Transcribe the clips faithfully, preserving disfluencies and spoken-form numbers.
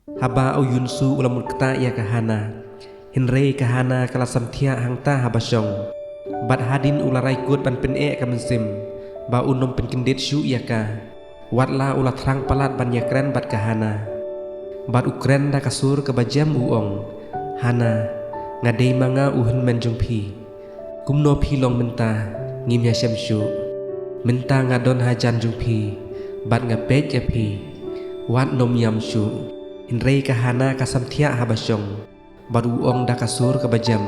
Haba u Yunsu u la mut ktah ïa ka Hana, hynrei ka Hana ka la samthiah hangta haba shong. Bad hadien u la rai kut ban pyneh ka mynsiem ba un ym pynkyndit shuh ïa ka. Wat la u la thrang palat ban ïakren bad ka Hana. Bad u kren da ka sur kaba jem u ong, "Hana, nga dei ma nga u hynmen jong phi. Kumno phi long mynta, ngim ïashem shuh. Mynta nga don hajan jong phi, bad nga peit ïa phi. Wat nym ïam shuh." Hynrei ka Hana ka samthiah haba shong. Bad u ong da ka sur kaba jem,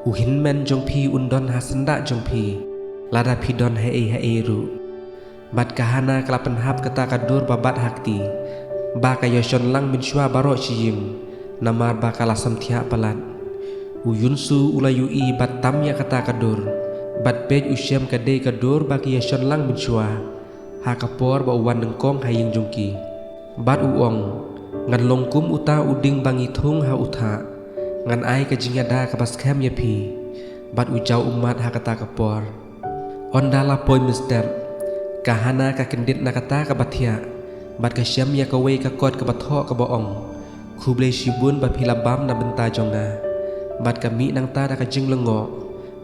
"U hynmen jong phi un don ha syndah jong phi, lada phi don haei haei ruh." Bad ka Hana ka la pynhap kata ka dur ba bat ha kti, ba ka ïashon lang mynshuwa baroh shi ïing, namar ba ka la samthiah palat. U Yunsu u la ïohi bad tam ïa kata ka dur, bad peit u shem ka dei ka dur ba ka ïashon lang mynshuwa, ha ka por ba u wan nyngkong ha ïing jong ki. Bad u ong, "Ngan long kum uta u dieng ba ngi thung ha u thah. Ngan ai ka jingïada kaba skhem ïa phi." Bad u jaw ummat ha kata ka por. Ynda la poi mynstep, ka Hana ka kyndit na kata kaba thiah, bad ka shem ïa kawei ka kot kaba thoh kaba ong, "Khublei shibun ba phi la bam na bynta jong nga." Bad ka mih nangta da ka jinglyngngoh,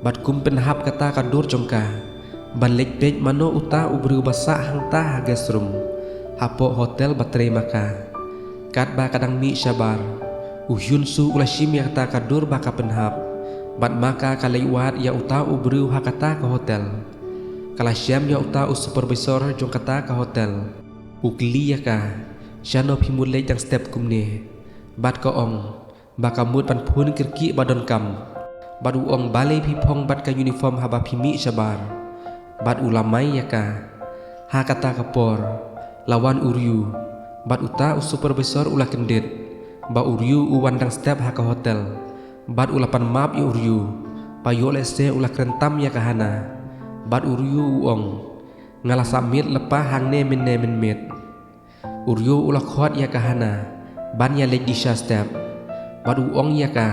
bad kum pynhap kata ka dur jong ka, ban leit peit mano uta u briew ba sah hangta ha guest room, hapoh hotel ba trei ma ka. Katba ka dang mih shabar, u Hyun Soo u la shim ïa kata ka dur ba ka pynhap, bad ma ka ka leit wad ïa uta u briew ha kata ka hotel. Ka la shem ïa uta u supervisor jong kata ka hotel. U kylli ïa ka, "Shano phi mut leit dang step kumne?" Bad ka ong ba ka mut ban phone kyrkieh ba donkam. Bad u ong, "Balei phi phong bad ka uniform haba phi mih shabar?" Bad u la mai ïa ka. Ha kata ka por, la wan u Ryu, bad uta u supervisor u la kyndit ba u Ryu u wan dang step ha ka hotel. Bad u la pan map ïa u Ryu ba ïoh lehse u la kren tam ïa ka Hana. Bad u Ryu u ong, "Nga la sah miet lypa hangne mynne mynmiet." U Ryu u la khot ïa ka Hana ban ïa leit dih sha step. Bad u ong ïa ka,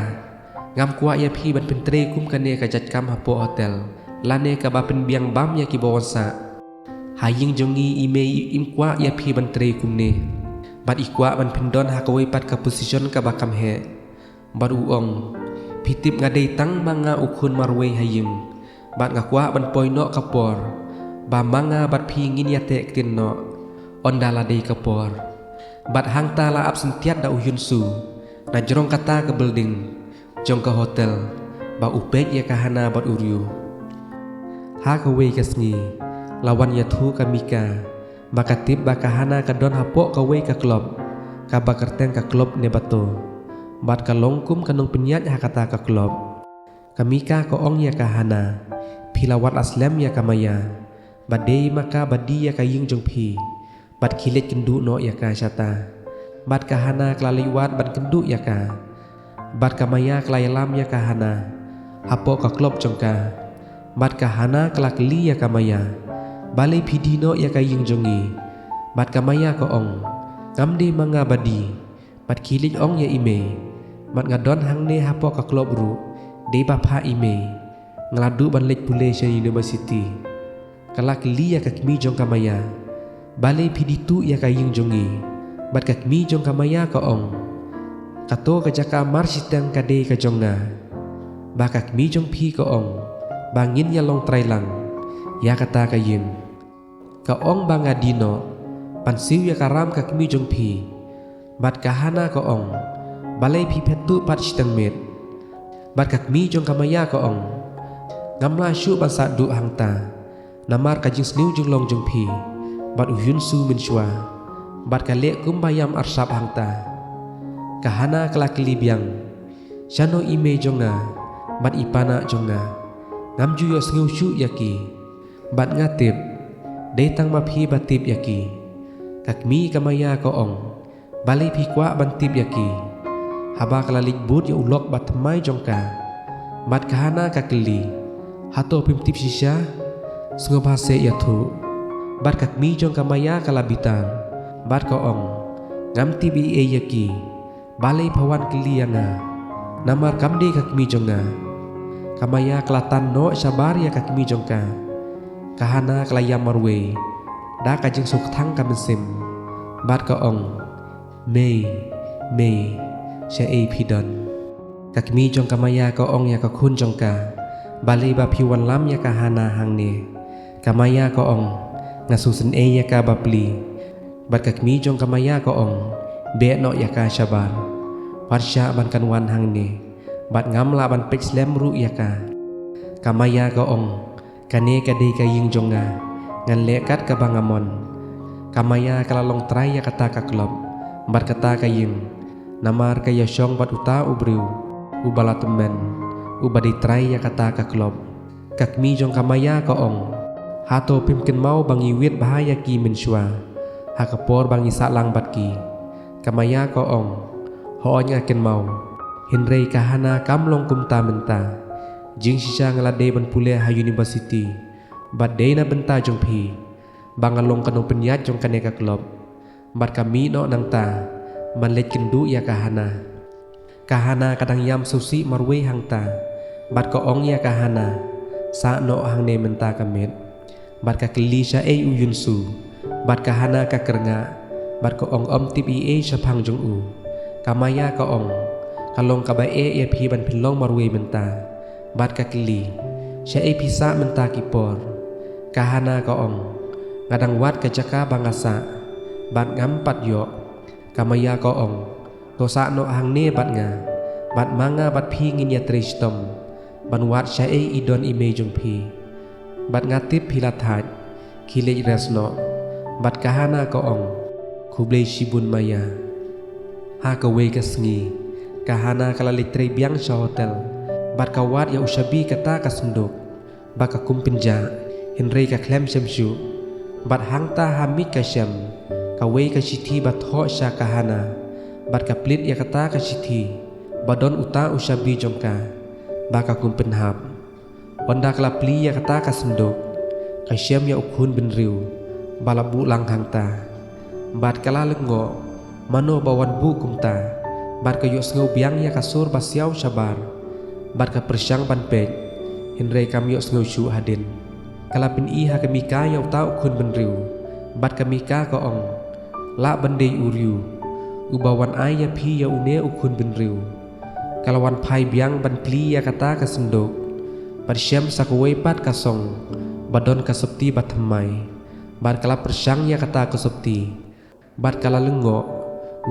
"Ngam kwah ïa phi ban pyntrei kum kane ka jait kam hapoh hotel, lane kaba pynbiang bam ïa ki ba wan sah. Ha ïing jong ngi i mei im kwah ïa phi ban trei kumne. Bad i kwah ban pyndon ha kawei pat ka position kaba kham heh." Bad u ong, "Phi tip nga dei tang ma nga u khun marwei ha ïing. Bad nga kwah ban poi noh ka por ba ma nga bad phi ngin ïa teh ktien noh, ynda la dei ka por." Bad hangta la ap syntiat da u Hyun Soo na jrong kata ka building jong ka hotel, ba u peit ïa ka Hana bad u Ryu. Ha kawei ka sngi, la wan ïathuh ka Mika ba ka tip ba ka Hana ka don hapoh kawei ka club, kaba kyrteng ka Club Nebato. Bad ka long kum ka nongpynïaid ha kata ka club. Ka Mika ka ong ïa ka Hana, "Phi la wad slem ïa ka Maya, ba dei ma ka ba die ïa ka ïing jong phi, bad khie leit kynduh noh ïa ka shata." Bad ka Hana ka la leit wad ban kynduh ïa ka. Bad ka Maya ka la ïalam ïa ka Hana hapoh ka club jong ka. Bad ka Hana ka la kylli ïa ka Maya, "Balei phi die noh ïa ka ïing jong ngi?" Bad ka Maya ka ong, "Ngam dei ma nga ba die." Bad khie leit ong ïa i mei, "Bad nga don hangne hapoh ka club ruh, dei ba phah i mei. Nga la duh ban leit pule sha university." Ka la kylli ïa ka kmie jong ka Maya, "Balei phi die tuh ïa ka ïing jong ngi?" Bad ka kmie jong ka Maya ka ong, "Kato ka jaka mar shiteng ka dei ka jong nga. Ba ka kmie jong phi ka ong ba ngin ïa long trai lang ïa kata ka ïing." Ka ong ba nga die noh ban siew ïa ka ram ka kmie jong phi. Bad ka Hana ka ong, "Balei phi phet tuh pat shiteng miet?" Bad ka kmie jong ka Maya ka ong, "Ngam lah shuh ban sah duh hangta, namar ka jingsniew jinglong jong phi bad u Hyun Soo mynshuwa, bad ka leh kumba ïam arsap hangta." Ka Hana ka la kylli biang, "Shano i mei jong nga bad i pa na jong nga? Ngam ju ïohsngew shuh ïa ki. Bad nga tip, dei tang ma phi ba tip ïa ki." Ka kmie ka Maya ka ong, "Balei phi kwah ban tip ïa ki?" Haba ka la leit bud ïa u lok ba thymmai jong ka. Bad ka Hana ka kylli, "Hato phim tip shisha? Sngewbha seh ïathuh." Bad ka kmie jong ka Maya ka la bitar. Bad ka ong, "Ngam tip ei ei ïa ki. Balei pha wan kylli ïa nga? Namar kam dei ka kmie jong nga." Ka Maya ka la tan noh shabar ïa ka kmie jong ka. Ka Hana ka la ïam marwei da ka jingsngewthuh ka mynsiem. Bad ka ong, "Mei, Mei, shaei phi don? Ka kmie jong ka Maya ka ong ïa ka khun jong ka, balei ba phi wanlam ïa ka Hana hangne? Ka Maya ka ong, nga sngewsynei ïa ka bapli. Bad ka kmie jong ka Maya ka ong, beh noh ïa ka shabar. Wat shah ban kan wan hangne, bad ngam lah ban peit slem ruh ïa ka. Ka Maya ka ong, kane ka dei ka ïing jong nga, ngan leh kat kaba nga mon. Ka Maya ka la long trai ïa kata ka klop bad kata ka ïing, namar ka ïashong bad uta u briew uba la tymmen, uba dei trai ïa kata ka klop. Ka kmie jong ka Maya ka ong, hato phim kynmaw ba ngi wit bha ïa ki mynshuwa ha ka por ba ngi sah lang bad ki? Ka Maya ka ong, hooid nga kynmaw, hynrei ka Hana kam long kumta mynta. Jingshisha nga la dei ban pule ha university, bad dei na bynta jong phi ba nga long ka nongpynïaid jong kane ka klop. Bad ka mih noh nangta ban leit kynduh ïa ka Hana. Ka Hana ka dang ïam sngewsih marwei hangta, bad ka ong ïa ka Hana, sah noh hangne mynta ka miet. Bad ka kylli shaei u Yunsu, bad ka Hana ka kyrngah, bad ka ong ym tip ei ei shaphang jong u. Ka Maya ka ong, ka long kaba eh ïa phi ban pynlong marwei mynta. Bad ka kylli, shaei phi sah mynta ki por? Ka Hana ka ong, nga dang wad ka jaka ba nga sah, bad ngam pat ïoh. Ka Maya ka ong, to sah noh hangne bad nga, bad ma nga bad phi ngin ïatrei shitom ban wad shaei i don i mei jong phi. Bad nga tip phi la thait, khie leit rest noh. Bad ka Hana ka ong, khublei shibun Maya. Ha kawei ka sngi, ka Hana ka la leit trei biang sha hotel, bad ka wad ïa u shabi kata ka synduk ba ka kum pynjah, hynrei ka khlem shem shuh. Bad hangta ha miej ka shem kawei ka shithi ba thoh sha ka Hana, bad ka plie ïa kata ka shithi ba don uta u shabi jong ka ba ka kum pynhap. Ynda ka la plie ïa kata ka synduk, ka shem ïa u khun bynriew ba la buh lang hangta. Bad ka la lyngngoh, mano ba wan buh kumta? Bad ka ïohsngew biang ïa ka sur ba siaw shabar, bad ka pyrshang ban peit, hynrei kam ïohsngew shuh hadien. Ka la pyni ha ka Mika ïa uta u khun bynriew, bad ka Mika ka ong, lah ban dei u Ryu uba wan ai ïa phi ïa une u khun bynriew. Ka la wan phai biang ban plie ïa kata ka synduk, bad shem sa kawei pat ka song ba don ka sopti ba thymmai. Bad ka la pyrshang ïa kata ka sopti, bad ka la lyngngoh,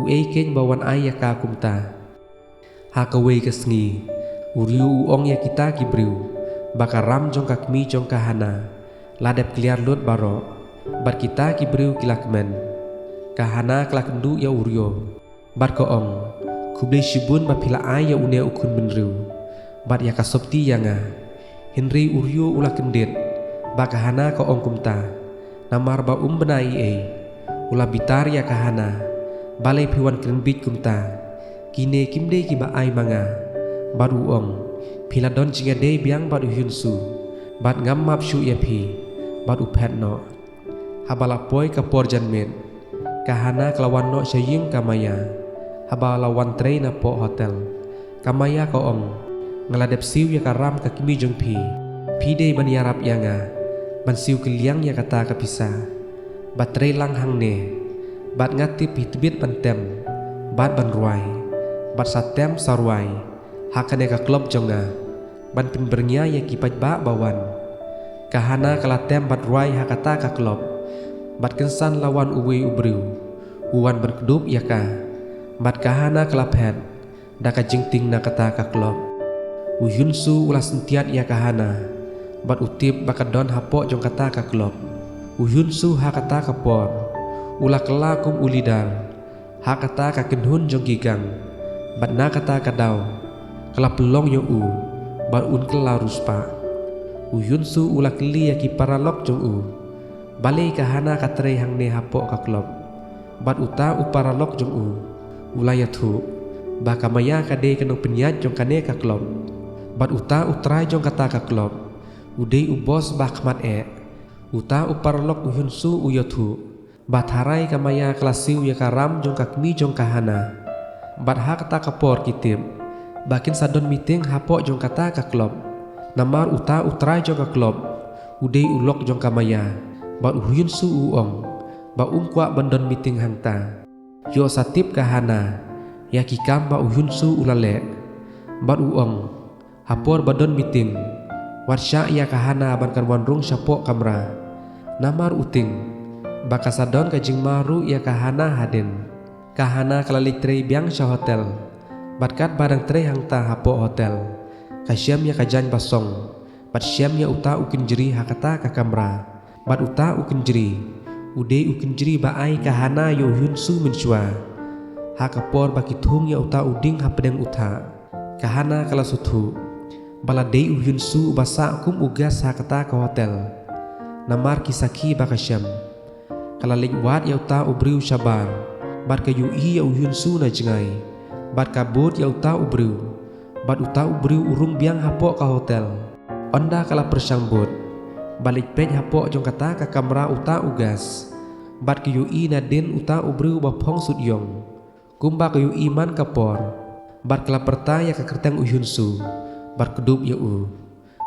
uei keiñ ba wan ai ïa ka kumta? Ha kawei ka sngi, u Ryu u ong ïa kita ki briew ba ka ram jong ka kmie jong ka Hana la dep kliar lut baroh, bad kita ki briew ki la kmen. Ka Hana ka la kynduh ïa u Ryu, bad ka ong, khublei shibun ba phi la ai ïa une u khun bynriew bad ïa ka sopti ïa nga. Hynrei u Ryu u la kyndit ba ka Hana ka ong kumta, namar ba um bna ei ei. U la bitar ïa ka Hana, balei phi wan kren bieit kumta? Kine kim dei kiba ai ma nga. Bad u ong, phi la don jingïadei biang bad u Hyunsu, bad ngam map shuh ïa phi. Bad u phet noh. Haba la poi ka por janmiet, ka Hana ka la wan noh sha ïing ka Maya, haba la wan trei napoh hotel. Ka Maya ka ong, nga la dep siew ïa ka ram ka kmie jong phi. Phi dei ban ïarap ïa nga ban siew kylliang ïa kata ka pisa. Bad trei lang hangne, bad nga tip phi tbit ban tem bad ban rwai, bad sa tem sa rwai ha kane ka klop jong nga, ban pynbyrngia ïa ki paidbah ba wan. Ka Hana ka la tem bad rwai ha kata ka klop, bad kynsan la wan uwei u briew u wan ban kdup ïa ka. Bad ka Hana ka la phet da ka jingtieng na kata ka klop. U Hyunsu u la syntiat ïa ka Hana, bad u tip ba ka don hapoh jong kata ka klop. U Hyunsu ha kata ka por u la kylla kum u leader ha kata ka kynhun jong ki gang, bad na kata ka daw ka la pynlong ïa u ban un kylla riewspah. U Hyunsu u la kylli ïa ki paralok jong u, balei ka Hana ka trei hangne hapoh ka klop? Bad uta u paralok jong u u la ïathuh ba ka Maya ka dei ka nongpynïaid jong kane ka klop, bad uta u trai jong kata ka klop u dei u boss ba khmat eh. Uta u paralok u Hyunsu u ïathuh ba tharai ka Maya ka la siew ïa ka ram jong ka kmie jong ka Hana. Bad ha kata ka por ki tip ba kin sa don meeting hapoh jong kata ka klop, namar uta u trai jong ka klop u dei u lok jong ka Maya. Bad u Hyunsu u ong ba um kwah ban don meeting hangta. Ïoh sa tip ka Hana ïa ki kam ba u Hyun Su u la leh, bad u ong, ha por ba don meeting, wat shah ïa ka Hana ban kan wan rung shapoh kamra. Namar u tieng ba ka sa don ka jingma ruh ïa ka Hana hadien. Ka Hana ka la leit trei biang sha hotel, bad katba dang trei hangta hapoh hotel, ka shem ïa ka jaiñ basong, bad shem ïa uta u kynjri ha kata ka kamra. Bad uta u kynjri u dei u kynjri ba ai ka Hana ïa u Hyun Su mynshuwa, ha ka por ba ki thung ïa uta u dieng hapdeng u thah. Ka Hana ka la sngewthuh ba la dei u Hyun Su uba sah kum u guest ha kata ka hotel, namar ki sakhi ba ka shem. Ka la leit wad ïa uta u briew shabar, bad ka ïohi ïa u Hyun Su na jngai, bad ka bud ïa uta u briew. Bad uta u briew u rung biang hapoh ka hotel. Ynda ka la pyrshang bud, ba leit peit hapoh jong kata ka kamra uta u guest, bad ka ïohi nadien uta u briew ba phong suit ïong, kumba ka ïohi man ka por. Bad ka la pyrta ïa ka kyrteng u Hyun Su, bad kdup ïa u.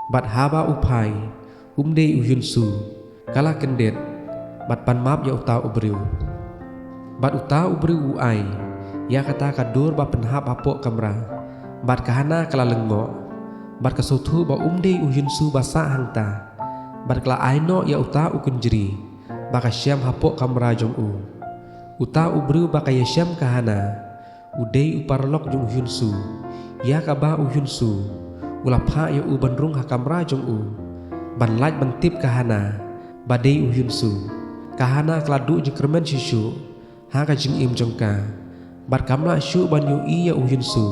Bad haba u phai, um dei u Hyun Su, ka la kyndit, bad pan map ïa uta u briew. Bad uta u briew u ai ïa kata ka dur ba pynhap hapoh kamra. Bad ka Hana ka la lyngngoh, bad ka sngewthuh ba um dei u Hyun Su ba sah hangta. Bad ka la ai noh ïa uta u kynjri ba ka shem hapoh kamra jong u. Uta u briew ba ka ïashem ka Hana u dei u paralok jong u Hyun Su, ïa kaba u Hyun Su u la phah ïa u ban rung ha kamra jong u, ban lait ban tip ka Hana ba dei u Hyun Su. Ka Hana ka la duh jingkyrmen shisha ha ka jingim jong ka, bad kam lah shuh ban ïohi ïa u Hyun Su.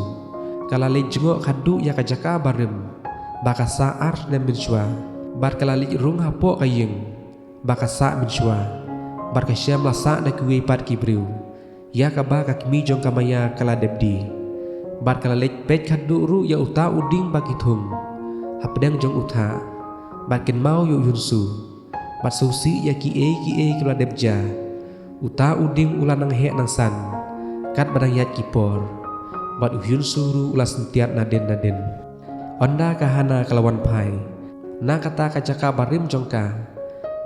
Ka la leit jngoh khatduh ïa ka jaka barim ba ka sah ar snem mynshuwa, bad ka la leit rung hapoh ka ïing ba ka sah mynshuwa, bad ka shem la sah da kiwei pat ki briew, ïa kaba ka kmie jong ka Maya ka la dep die. Bad ka la leit peit khatduh ruh ïa uta u dieng ba ki thung hapdeng jong u thah, bad kynmaw ïa u Hyun Su, bad sngewsih ïa kiei kiei ki ba la dep jia. Uta u dieng u la nang heh nang san, katba dang ïaid ki por, bad u Hyun Su ruh u la syntiat nadien nadien. Ynda ka Hana ka la wan phai na kata ka jaka barim jong ka,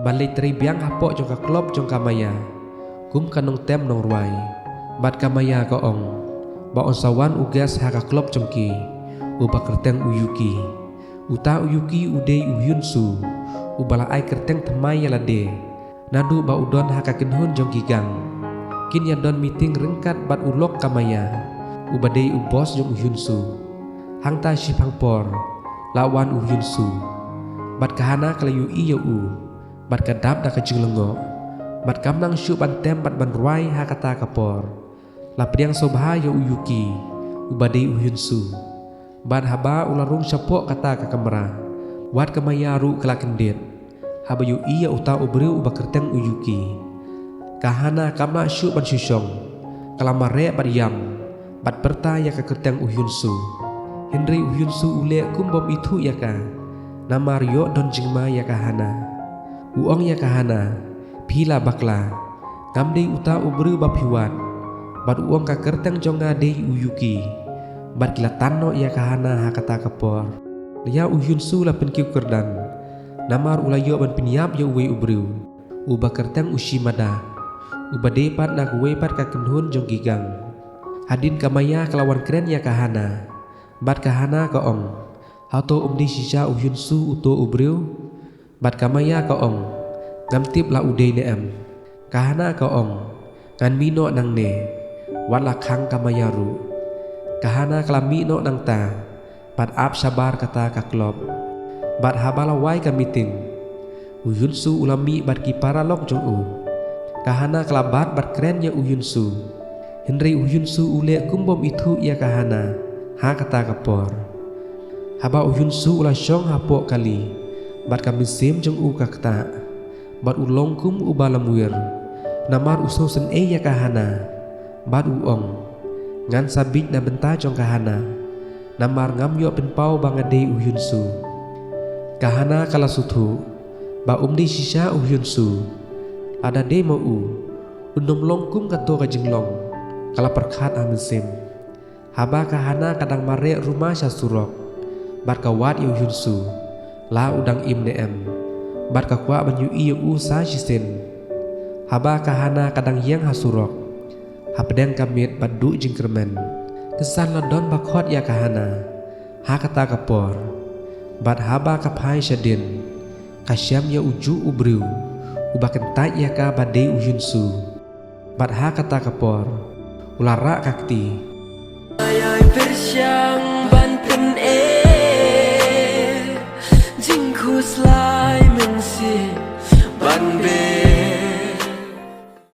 ban leit trei biang hapoh jong ka club jong ka Maya kum ka nongtem nongrwai. Bad ka Maya ka ong ba un sa wan u guest ha ka club jong ki, uba kyrteng u Yuki. Uta u Yuki u dei u Hyun Su, uba la ai kyrteng thymmai ïa lade naduh ba u don ha ka kynhun jong ki gang. Kin ïa don meeting ryngkat bad u lok ka Maya, uba dei u boss jong u Hyun Su. Hangta shiphang por la wan u Hyun Su, bad ka Hana ka la ïohi ïa u, bad ka dap da ka jinglyngngoh, bad kam nang shuh ban tem bad ban rwai ha kata ka por. La pdiang sngewbha ïa u Yuki, uba dei u Hyun Su. Bad haba u la rung shapoh kata ka kamra, wat ka Maya ruh ka la kyndit haba ïohi ïa uta u briew uba kyrteng u Yuki. Ka Hana kam lah shuh ban shu shong, ka la mareh bad ïam, bad pyrta ïa ka kyrteng u Hyun Su. Hynrei u Hyun Su u leh kum bym ithuh ïa ka, namar ïoh don jingma ïa ka Hana. U ong ïa ka Hana, phi la bakla, ngam dei uta u briew ba phi wad. Bad u ong ka kyrteng jong nga dei u Yuki. Bad ki la tan noh ïa ka Hana ha kata ka por. Ïa u Hyun Su la pynkiew kyrdan, namar u la ïoh ban pynïap ïa uwei u briew, uba kyrteng u Shimada, uba dei pat na kawei pat ka kynhun jong ki gang. Hadien ka Maya ka la wan kren ïa ka Hana, bad ka Hana ka ong, hato um dei shisha u Hyun Su uto u briew? Bad ka Maya ka ong, ngam tip la u dei ne em. Ka Hana ka ong, ngan mih noh nangne. Wat la khang ka Maya ruh. Ka Hana ka la mih noh nangta, bad ap shabar kata ka club. Bad haba la wai ka meeting, u Hyun Su u la mih bad ki paralok jong u. Ka Hana ka la bat bad kren ïa u Hyun Su. Hynrei u Hyun Su u leh kum bym ithuh ïa ka Hana ha kata ka por. Haba u Hyun Su u la shong hapoh kali, bad ka mynsiem jong u ka ktah, bad u long kum uba lamwir, namar u sngewsynei ïa ka Hana. Bad u ong, ngan sa bieit na bynta jong ka Hana, namar ngam ïoh pynpaw ba nga dei u Hyun Su. Ka Hana ka la sngewthuh ba um dei shisha u Hyun Su. Lada dei ma u, un ym long kum kato ka jinglong, ka la pyrkhat ha mynsiem. Haba ka Hana ka dang mareh ruma sha surok, bad ka wad ïa u Hyun Su, la u dang im ne em, bad ka kwah ban ïohi ïa u sa shisien. Haba ka Hana ka dang ïeng ha surok, hapdeng ka miet bad duh jingkyrmen, Pynsan la don ba khot ïa ka Hana ha kata ka por, bad haba ka phai shadien, ka shem ïa ujuh u briew uba kyntait ïa ka ba dei u Hyun Su. Bad ha kata ka por u la rah ka kti. Ai ai pyrshang ban pyn